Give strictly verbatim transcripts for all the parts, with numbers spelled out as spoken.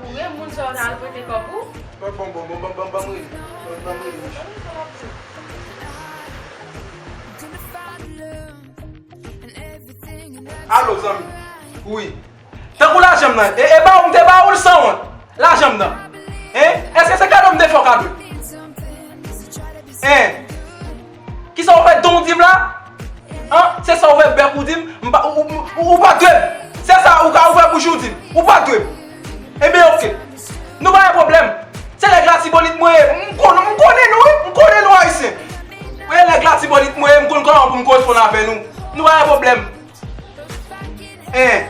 Ou gen moun sa w ta al prete kòb ou? Bon, bon, bon, bon, bon, bon, bon, mwen. Bon, bon, mwen. Alo, zanmi. Wi. Tankou lajan m nan. E, e ba ou m te ba ou l sanwont. Lajan m nan. Hein? Èske se kado m te fè w kado? Hein? Kisa w fè don w di m la? An, se sa w fè bèk ou di m, m pa, ou, ou, ou, ou pa dwe m. Se sa ou ka ouvè bouch ou di m. Ou pa dwe m. Ebyen, oke. Nou pa gen pwoblèm. Se nèg Latibonit mwen ye. M konnen, m konnen nou, wi. M konnen nou Ayisyen. Wi, nèg Latibonit mwen ye, m konn kòman pou m koresponn avè nou. Nou pa gen pwoblèm. Hein.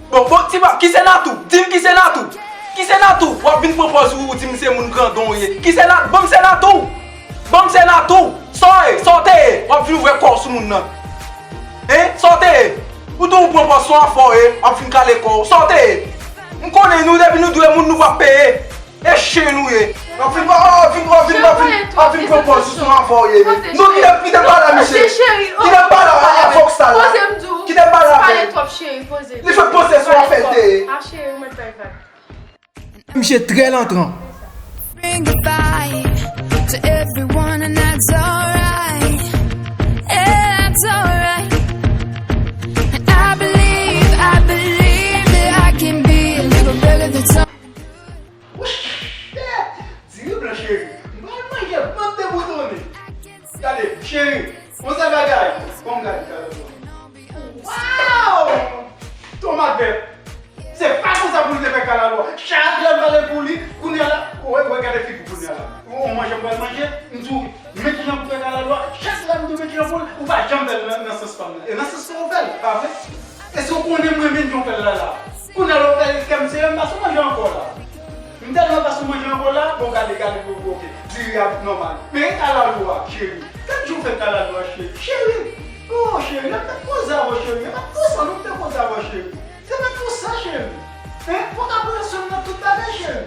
Bon, bon, ti pa, ki se Natou? Di m ki se Natou. Ki se Natou? W ap vin pran pòz ou, ou di m se moun grandon ou ye. Ki se Natou? Ban m se Natou. Ban m se Natou. Sa w ye? Sa w te ye? W ap vin ouvè kò w sou moun nan. Hein? Sa w te ye? Ou tou ou pran pòz se yon afè w ye, w ap vin kale kò w. Sa w te ye? M konnen nou, depi nou dwe moun, nou p ap peye. E chen nou ye. W ap vin, w ap vin, w ap vin, w ap vin, w ap vin pran pòz sou afè w ye. Nou ki te, ki te pale a misye? Ki te pale a, a Fox la la? Ki te pale avè l? Li fè panse sou afè l te ye. Misye trè lantran. Bring the vibe to everyone, and that's alright. Yeah, that's alright. And I believe, I believe that I can be a little better than some. Diri blan cheri. M pral manje bòt deboutone. Gade, cheri, yon sèl bagay. Ban m gade kalalou a. Waw! Tomat vèt. Se pa konsa pou l te fè kalalou a. Chak lè m pale pou li, kounye a la, ou wè, ou wè gade figi kounye a la. Ou manje m pral manje, m di w, men kijan pou fè kalalou a. Chak lè m di w men kijan pou l, ou pa janm fè l nan, nan sans pa m nan. E nan sans pa w ou fè l, pa vre? E si w konnen m renmen jan w fè l la la. Kounye a la w fè l kè m sere, m pa sou manje ankò la. M tèlman pa sou manje ankò la, bon gade, gade, bon, bon, oke. Diri a nòmal. Men kalalou a, cheri. Gad jan w fè kalalou a, cheri. Cheri! Oh, cheri, mèt koze avè w, cheri. Mèt koze, non, mèt koze avè w, cheri. Se mèt konsa, cheri. Hein? Ou ka pran swen nan tout bagay, cheri.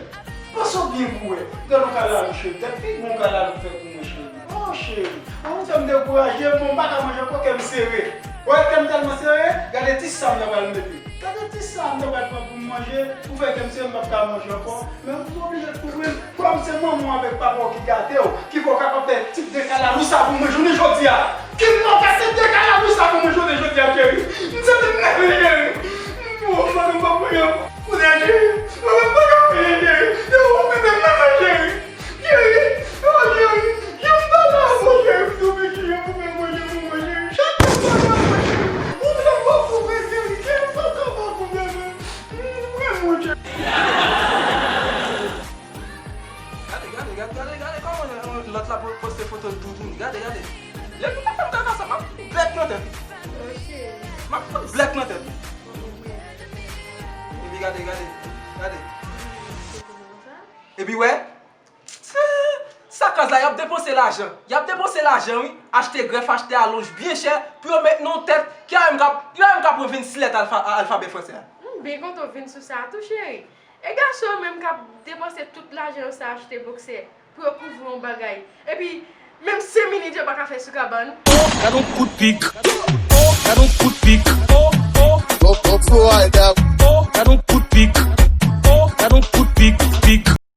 Panse w byen pou wè. Gad yon kalalou, cheri. Gad pi bon kalalou fè pou mwen, cheri. Oh, cheri. Ou fè m dekouraje, bon, m pa ka manje ankò, kè m sere. Ou wè kè m tèlman sere, gade ti sa m ta pral mete. Gade ti sa m ta pral pran pou m manje, ou fè kè m sere, m p ap ka manje ankò. Men ou oblije kouvri m. Kòm se manman w avèk papa w ki gate w, ki fè w kapab fè tip de kalalou sa pou mwen jounen jodi a. Ki mwen fè tip de kalalou sa pou mwen jounen jodi a, cheri? M santi m nève, cheri. M pran m pa pou yo. Kounye a, cheri. Mwen menm pa ka fè, cheri. Yo, ou menm menm, cheri. Cheri. Oh, cheri. Jan m pale avè w, cheri. M tou vin cheri pou mwen manje pou mwen, cheri. Chak lè m pale avè w, cheri. Ou vle fò pou mwen, cheri. Cheri, m pa ka fè pou mwen, cheri. M renmen w, cheri. Gade, gade, gade, gade, gade kòman lòt la po-, poste foto l doudoun. Gade, gade. Lè nou pa fè m kaka sa, m ap fout bèk nan tèt li. M ap fout bèk nan tèt li. Epi gade, gade, gade. Epi wè, sa kaz la, y ap depanse lajan. Y ap depanse lajan, wi. Achte grèf, achte alonj byen chè pou yo met nan yon tèt ki a menm k ap, ki a menm k ap pran vennsis lèt alfa-, alfabè fransè a. M byen kontan w vin sou sa tou, cheri. E gason yo menm k ap depanse tout lajan yo sa achte boksè pou yo kouvri yon bagay. Epi, menm senk minit yo pa ka fè sou kabann. Oh, gad yon kout pik. Oh, gad yon kout pik. Oh, oh. Go, go, go, I got